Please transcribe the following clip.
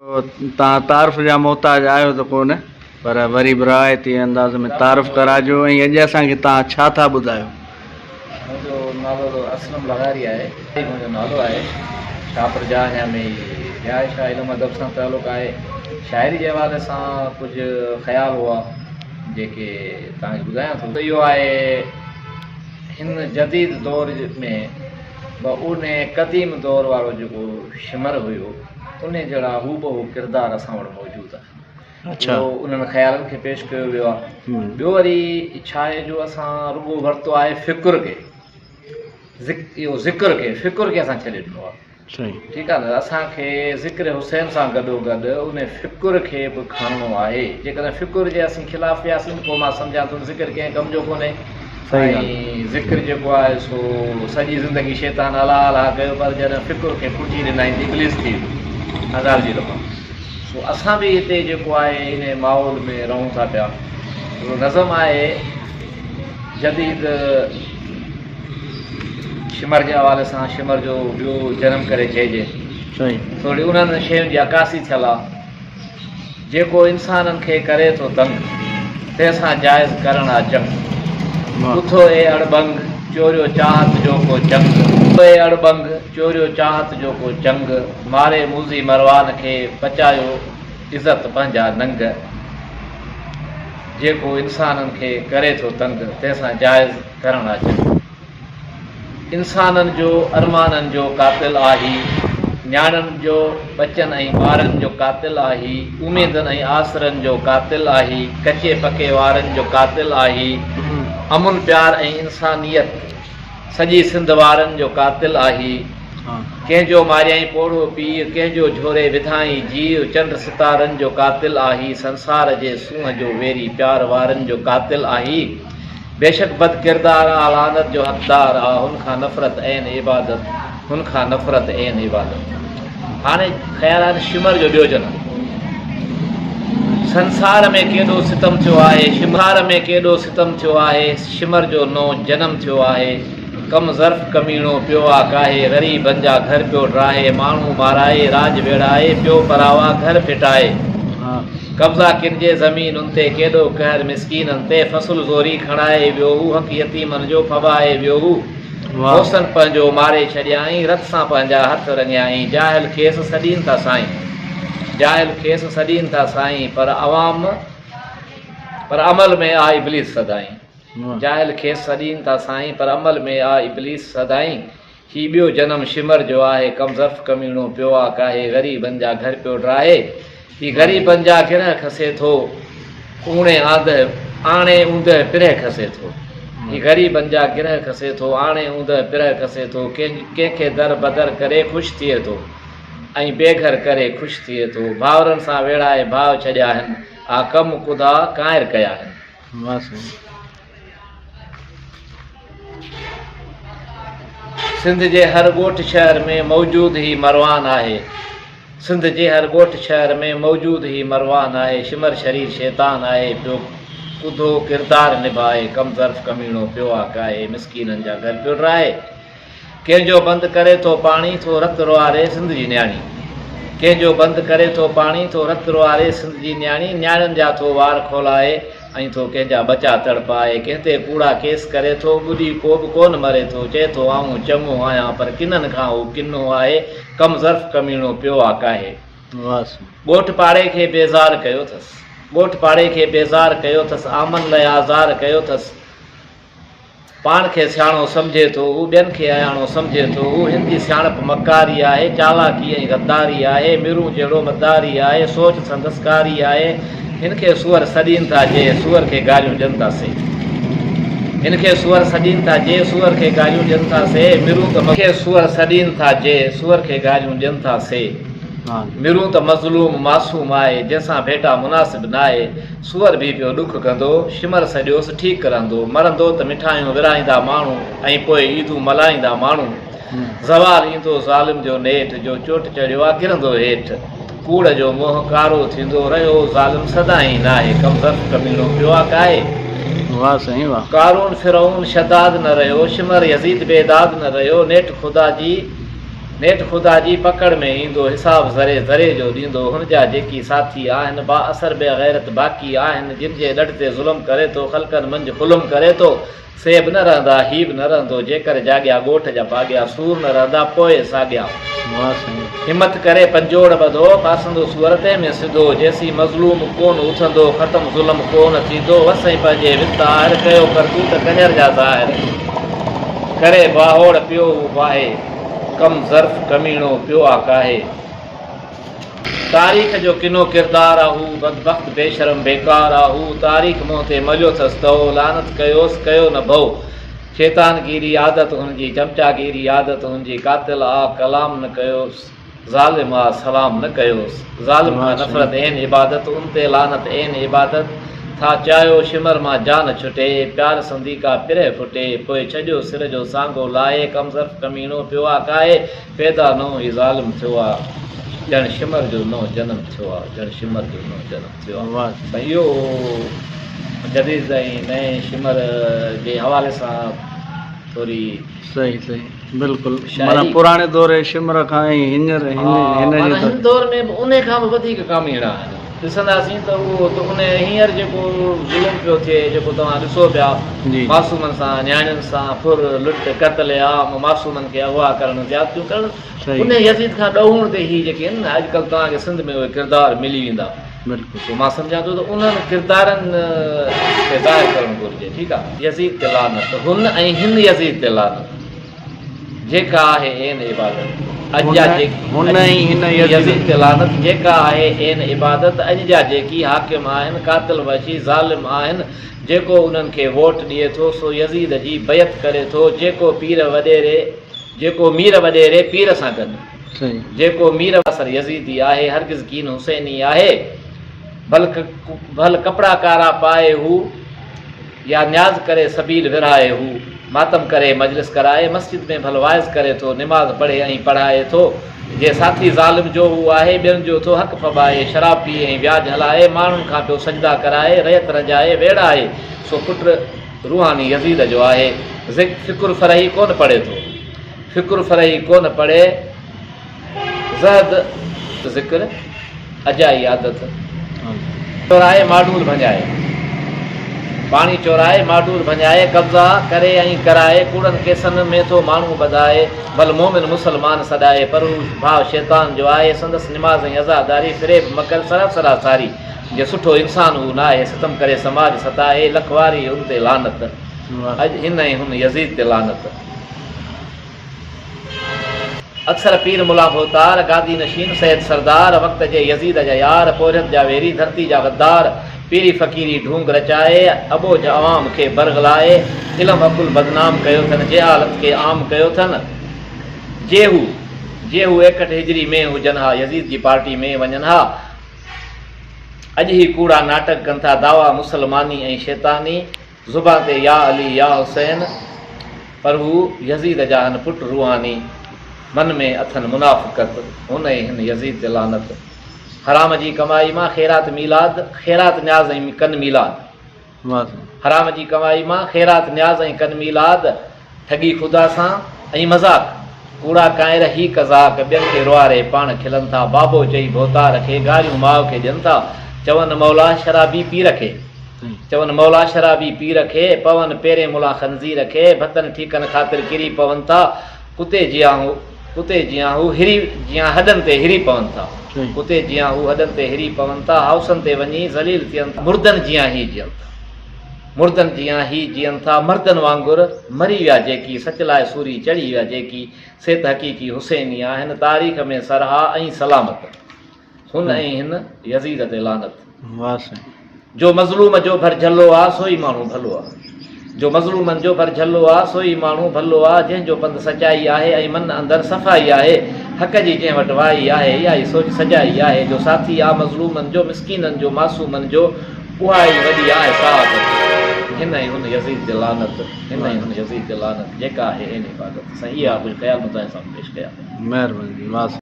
توهان تعارف جا محتاج آهيو ته ڪونه پر وري به روايتي انداز ۾ تعارف ڪراجو ۽ اڄ اسان کي توهان ڇا ٿا ٻڌايو. منهنجو نالو اسلم لغاري آهي. منهنجو نالو آهي. شاهپور جهانيان ۾ ئي رهائش آهي. علم ادب سان تعلق آهي. شاعري جي حوالي سان ڪجهه خيال هئا جيڪي توهان کي ٻڌايان ٿو. اهو آهي هن جديد دور ۾ به انهي قديم دور وارو جيڪو شمر هيو انهي جهڙا هوبهو ڪردار اسان وٽ موجود آهن. اهو انهن خيالن کي پيش ڪيو ويو آهي. ٻيو وري ڇا آهي جو اسان رڳو ورتو آهي فڪر کي، اهو ذڪر کي، فڪر کي اسان ڇڏي ڏنو آهي. ٺيڪ آهي نه، اسان کي ذڪر حسين سان گڏوگڏ انهي فڪر کي به کڻڻو آهي. جيڪڏهن فڪر جي اسين خلاف وياسين ته پوء مان سمجهان ٿو ته ذڪر ڪنهن ڪم جو ڪونهي. ۽ ذڪر جيڪو آهي سو سڄي زندگي شيطان الله الله ڪيو پر جڏهن فڪر کي پٺي ڏنائين ته ابليس ٿي ويو هزار جي لفا. سو اسان به هتي جيڪو آهي انهي ماحول ۾ رهون ٿا پيا. هڪڙو نظم آهي جديد شمر جي حوالي سان شمر جو ٻيو جنم ڪري چئجي. ٿوري انهن شين جي عڪاسي ٿيل آهي. جيڪو انسانن کي ڪري ٿو تنگ، تنهن سان جائز ڪرڻ آ جنگ. اٿو اي اڙٻنگ، چوريو چاهت جو ڪو چنگ. اٿو اي اڙٻنگ، چوريو چاهت جو ڪو چنگ. ماري موذي مروان کي، بچايو عزت پنهنجا ننگ. جيڪو انسانن کي ڪري ٿو تنگ، تنهن سان جائز ڪرڻ آ جنگ. انسانن جو ارمانن جو قاتل آهي، نياڻين جو ٻچن ۽ ٻارن جو قاتل آهي، اميدن ۽ آسرن جو قاتل آهي، ڪچي پڪي وارن جو قاتل آهي، امن پيار ۽ انسانيت سڄي سنڌ وارن جو قاتل آهي، ڪنهن جو ماريائين پوڙهو پيء، ڪنهن جو جهوري وڌائين جيء، چنڊ ستارن جو قاتل آهي، سنسار جي سونهن جو ويري پيار وارن جو قاتل آهي. بيشڪ بد ڪردار آ لعنت جو حقدار آ هن کان نفرت عين عبادت هن کان نفرت عين عبادت هاڻي خيال آهي ته شمر جو ٻيو جنم سنسار ۾ ڪيڏو ستم ٿيو آهي شمار ۾ ڪيڏو ستم ٿيو آهي شمر جو نئون جنم ٿيو آهي ڪم ظرف ڪميڻو پيو آ ڪاهي غريبن جا گهر پيو ڊاهي ماڻهو مارائي راڄ ويڙهائي پيو پراوا گهر ڦٽائي قبضا ڪن جي زمينن تي، ڪيڏو قهر مسڪينن تي، فصل زوري کڻائي ويو هو، حق يتيمن جو ڦٻائي ويو هو، محسن پنهنجو ماري ڇڏيائين، رت سان پنهنجا هٿ رڱيائين، جاهل کيس سڏين ٿا سائين، جاهل کيس سڏين ٿا سائين، پر عوام پر عمل ۾ آ ابليس سدائين، جاهل کيس سڏين ٿا سائين، پر عمل ۾ آ ابليس سدائين. هي ٻيو جنم شمر جو آهي، ڪم ظرف ڪميڻو پيو آ ڪاهي، غريبن جا گهر پيو ڊاهي، هي غريبن جا گرهه کسي ٿو، اوڻي آندهه آڻي اوندهه پرهه کسي ٿو، هي غريبن جا گرهه کسي ٿو، آڻي اوندهه پرهه کسي ٿو، ڪنهن کي در بدر ڪري خوش ٿئي ٿو ۽ بي گهر ڪري خوش ٿئي ٿو، ڀائرن سان ويڙهائي ڀاء ڇڏيا هن، آ ڪم ڪڌا ڪانئر ڪيا هن. سنڌ جي هر ڳوٺ شهر ۾ موجود هي مروان آهي سنڌ جي هر ڳوٺ شهر ۾ موجود هي مروان آهي شمر شرير شيطان آهي پيو ڪڌو ڪردار نڀائي ڪم ظرف ڪميڻو پيو آ ڪاهي مسڪينن جا گهر پيو ڊاهي ڪنهن جو بند ڪري ٿو پاڻي ٿو رت روئاري سنڌ جي نياڻي ڪنهن جو بند ڪري ٿو پاڻي ٿو رت روئاري سنڌ جي نياڻي نياڻين جا ٿو وار کولائي ۽ ٿو ڪنهن جا ٻچا تڙپائي ڪنهن تي ڪوڙا ڪيس ڪري ٿو ٻڏي ڪو به ڪونه مري ٿو چئي ٿو آئون چڱو آهيان پر ڪنن کان هو ڪنو آهي ڪم ظرف ڪميڻو پيو آ ڪاهي ڳوٺ پاڙي کي بيزار ڪيو ٿس ڳوٺ پاڙي کي بيزار ڪيو ٿس آمن لئه آزار ڪيو ٿس. پاڻ کي سياڻو سمجهي ٿو، هو ٻين کي اياڻو سمجهي ٿو، هو هن جي سياڻپ مڪاري آهي، چالاڪي ۽ غداري آهي، مرون جهڙو مداري آهي، سوچ سندس ڪاري آهي، هن کي سوئر سڏين ٿا جي سوئر کي گاريون ڏين ٿا سي. هن کي سوئر سڏين ٿا جي سوئر کي گاريون ڏين ٿا سي، مرون ته. کي سوئر سڏين ٿا جي سوئر کي گاريون ڏين ٿا سي. مرون ته مظلوم معصوم آهي، جنهن سان ڀيٽا مناسب ناهي. سوئر به پيو ڏک ڪندو، شمر سڄوس ٺيڪ رهندو، مرندو ته مٺايون ورهائيندا ماڻهو ۽ پوء عيدون ملهائيندا ماڻهو. زوال ايندو ظالم جو نيٺ، جو چوٽ چڙهيو آ ڪرندو هيٺ. ڪوڙ جو منهن ڪارو ٿيندو رهيو، ظالم سدائين ناهي، ڪم ظرف ڪميڻو پيو آ ڪاهي. واه سائين واه. قارون فرعون شداد نه رهيو، شمر يزيد بيداد نه رهيو، نيٺ خدا جي. نيٺ خدا جي پڪڙ ۾ ايندو، حساب ذري ذري جو ڏيندو. هن جا جيڪي ساٿي آهن، با اثر بي غيرت باقي آهن، جن جي ڏڍ تي ظلم ڪري ٿو، خلقن منجهه خلم ڪري ٿو، سي به نه رهندا، هي به نه رهندو، جيڪر جاڳيا ڳوٺ جا ڀاڳيا، سور نه رهندا، پوء ساڳيا. همت ڪري پنجوڙ ٻڌو، ڦاسندو سوئر تنهن ۾ سڌو، جيسين مظلوم ڪونه اٿندو، ختم ظلم ڪونه ٿيندو، وس ۽ پنهنجي وت آهر، ڪيو ڪرتوت ڪڃر جا ظاهر. ڪري باهوڙ پيو هو باهي، ڪم ظرف ڪميڻو پيو آ ڪاهي. تاريخ جو ڪنو ڪردار آ هو، بدبخت بي شرم بيڪار آ هو، تاريخ منهن تي مليو ٿس تئو، لعنت ڪيوس ڪيو نه ڀئو. شيطان گيري عادت هن جي، چمچا گيري عادت هن جي، قاتل آ ڪلام نه ڪيوس، ظالم آ سلام نه ڪيوس. ظالم کان نفرت عين عبادت، ان تي لعنت عين عبادت، ٿا چاهيو شمر مان جان ڇٽي، پيار سندي ڪا پرهه ڦٽي، پوء ڇڏيو سر جو سانگو لاهي، ڪم ظرف ڪميڻو پيو آ ڪاهي. پيدا نئون هي ظالم ٿيو آ ڄڻ شمر جو نئون جنم ٿيو آ ڄڻ شمر جو نئون جنم ٿيو آ. سائين اهو جديد ۽ نئين شمر جي حوالي سان ٿوري. صحيح صحيح بلڪل معنيٰ پراڻي دور جي شمر کان ۽ هينئر هن جي معنيٰ هن دور ۾ به انهي کان به وڌيڪ ڪاميڙا آهن ڏسنداسين ته اهو ته ان هينئر جيڪو ظلم پيو ٿئي جيڪو توهان ڏسو پيا معصومن سان نياڻين سان ڦر لٽ قتل عام معصومن کي اغوا ڪرڻ زيادتيون ڪرڻ انهي يزيد کان ڏهوڻ تي هي جيڪي آهن نه اڄڪلهه توهان کي سنڌ ۾ اهي ڪردار ملي ويندا سو مان سمجهان ٿو ته انهن ڪردارن کي ظاهر ڪرڻ گهرجي ٺيڪ آهي يزيد تي لعنت هن ۽ هن يزيد تي لعنت جيڪا آهي عين عبادت اڄ جا جيڪي هن ۽ هن يزيد تي لعنت جيڪا آهي عين عبادت اڄ جا جيڪي حاڪم آهن قاتل وحشي ظالم آهن جيڪو انهن کي ووٽ ڏئي ٿو سو يزيد جي بيعت ڪري ٿو، جيڪو پير وڏيري جيڪو مير وڏيري پير سان گڏ، جيڪو مير اثر يزيدي آهي هرگز ڪين حسيني آهي، ڀل ڀل ڪپڙا ڪارا پائي هو يا نياز ڪري سبيل ورهائي هو ماتم ڪري مجلس ڪرائي مسجد ۾ ڀل واعظ ڪري ٿو نماز پڙهي ۽ پڙهائي ٿو. جي ساٿي ظالم جو هو آهي، ٻين جو ٿو حق ڦٻائي، شراب پيئي ۽ وياج هلائي، ماڻهن کان پيو سجدا ڪرائي، رعيت رنجائي، ويڙهائي، سو پٽ روحاني يزيد جو آهي. ذڪ فڪر فرحي ڪونه پڙهي ٿو. فڪر فرحي ڪونه پڙهي، زهد ذڪر اجائي عادت. چورائي ماڊول ڀڃائي. پاڻي چورائي ماڊول ڀڃائي، قبضا ڪري ۽ ڪرائي، ڪوڙن ڪيسن ۾ ٿو ماڻهو ٻڌائي، ڀل مومن مسلمان سڏائي، پر هو ڀاء شيطان جو آهي، سندس نماز ۽ عزاداري، فريب مڪر سراسرا ساري، جي سٺو انسان هو ناهي، ستم ڪري سماج ستائي، لک واري ان تي لعنت، اڄ هن ۽ هن يزيد تي لعنت. اڪثر پير ملان ڀوتار، گادي نشين سيد سردار، وقت جي يزيد جا يار، پورهيت جا ويري، ڌرتي جا غدار، پيري فقيري ڍونگ رچائي، اٻوجهه عوام کي برغلائي، علم عقل بدنام ڪيو ٿن، جهالت کي عام ڪيو ٿن. جي هو، جي هو 61 هجري ۾ هجن ها، يزيد جي پارٽي ۾ وڃن ها. اڄ هي ڪوڙا ناٽڪ ڪن ٿا، دعويٰ مسلماني ۽ شيطاني. زبان تي يا علي يا حسين پر هو يزيد جا هن پٽ روحاني من ۾ اٿن منافقت هن ۽ هن يزيد تي لعنت حرام جي ڪمائي مان خيرات ميلاد خيرات نياز ۽ ڪن ميلاد حرام جي ڪمائي مان خيرات نياز ۽ ڪن ميلاد ٺڳي خدا سان ۽ مذاق ڪوڙا ڪانئر هي قزاق ٻين کي روئاري پاڻ کلن ٿا بابو چئي ڀوتار کي گاريون ماء کي ڏين ٿا چون مولا شرابي پير کي چون مولا شرابي پير کي پون پيرين ملان خنزير کي ڀتن ٺيڪن خاطر ڪري پون ٿا ڪتي جيان هو ڪتي جيان هو هري جيان هڏن تي هري پون ٿا ڪتي جيان هو هڏن تي هري پون ٿا هائوسن تي وڃي ذليل ٿين ٿا مردن جيان هي جيئن ٿا. مردن جيان هي جيئن ٿا، مردن وانگر مري ويا جيڪي، سچ لاء سوري چڙهي ويا جيڪي، سي ته حقيقي حسيني آهن، تاريخ ۾ سرها ۽ سلامت. هن ۽ هن يزيد تي لعنت. واه سائين. جو مظلوم جو ڀرجهلو آ، سو ئي ماڻهو ڀلو آ. جو مظلومن جو ڀرجهلو آ، سو ئي ماڻهو ڀلو آ، جنهن جو پنڌ سچائي آهي ۽ من اندر صفائي آهي، حق جي جنهن وٽ وائي آهي، اها ئي سوچ سجائي آهي، جو ساٿي آ مظلومن جو، مسڪينن جو، معصومن جو، اها ئي وڏي آهي سعادت، هن ۽ هن يزيد تي لعنت، هن ۽ هن يزيد تي لعنت، جيڪا آهي عين عبادت. سائين اها ڪجهه خيال مون توهان جي سامهون پيش ڪيا. مهرباني جي واھ سائين.